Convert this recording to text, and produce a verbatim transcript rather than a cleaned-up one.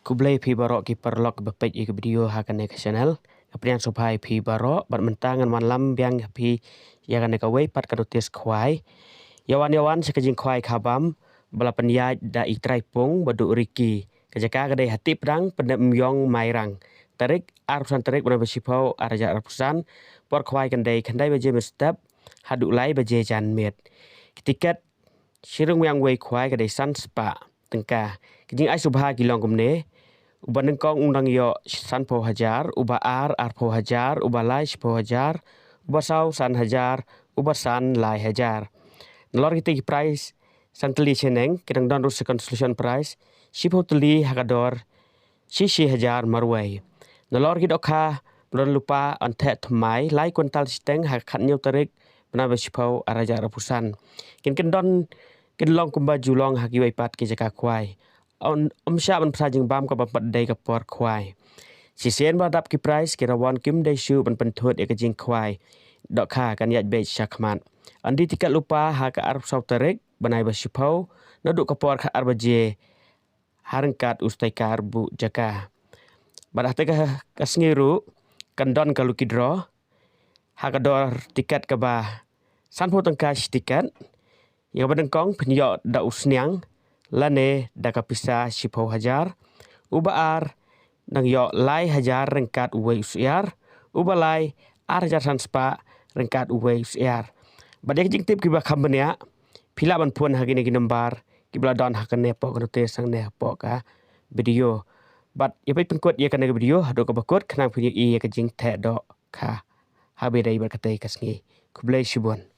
Khublei phi baroh ki paralok ba peit ïa ka video ha kane ka channel. Ka pdiang sngewbha ïa phi baroh, bad mynta ngan wanlam biang ïa phi ïa kane kawei pat ka notice khwai. Ïa wan ïa wan sha ka jingkhwai kha bam ba la pynïaid da i Trai Pung Baduh Riki. Ka jaka ka dei ha Tipdang, Pyndep Ïong, Mairang. Tarik arphew san tarik bnai ba shiphew ar hajar arphew san. Por khwai kan dei khyndai baje mynstep haduh lai baje janmiet. Ki tiket shi ryngiang wei khwai ka dei san spah tyngka. Ki jingai sngewbha ki long kumne: uba nyngkong un dang ïoh sanphew hajar, uba ar arphew hajar, uba lai shiphew hajar, uba saw san hajar, uba san lai hajar. Nalor kitei ki prize san tylli shaneng, ki dang don ruh sa consolation prize shiphew tylli ha ka dor shi shi hajar marwei. Nalor ki dohkha ba don lypa yn theh thymmai lai kwintal shiteng ha ka khathynñiew tarik bnai ba shiphew ar hajar arphew san. Kin kyndon, kin long kumba ju long ha kiwei pat ki jaka khwai. Ym, ym shah ban pynbha jingbam kaba pat dei ka por khwai. Shisien ba la dap ki prize, ki rawon kim dei shuh ban pynthut ïa ka jingkhwai. Dohkha kan ïaid beit shakhmat. Yn die tiket lypa ha ka arphew saw tarik bnai ba shiphew, naduh ka por khatar baje ha ryngkat u steikar buh jaka. Bad ha kata ka, ka sngi ruh kan don ka lucky draw ha ka dor tiket kaba sanphew tyngka shi tiket. Ïa kaba nyngkong phin ïoh da u sniang lane da ka pisa shiphew hajar. Uba ar dang ïoh lai hajar ryngkat uwei u syiar. Uba lai ar hajar san spah ryngkat uwei u syiar. Bad ïa ki jingtip kiba kham bniah, phi lah ban phone ha kine ki number kiba la don ha kane hapoh ka notice hangne hapoh ka video. Bad ïa peit pynkut ïa kane ka video haduh kaba kut khnang phin ïohi ïa ka jingtheh dohkha haba ïadei bad katei ka sngi. Khublei shibun.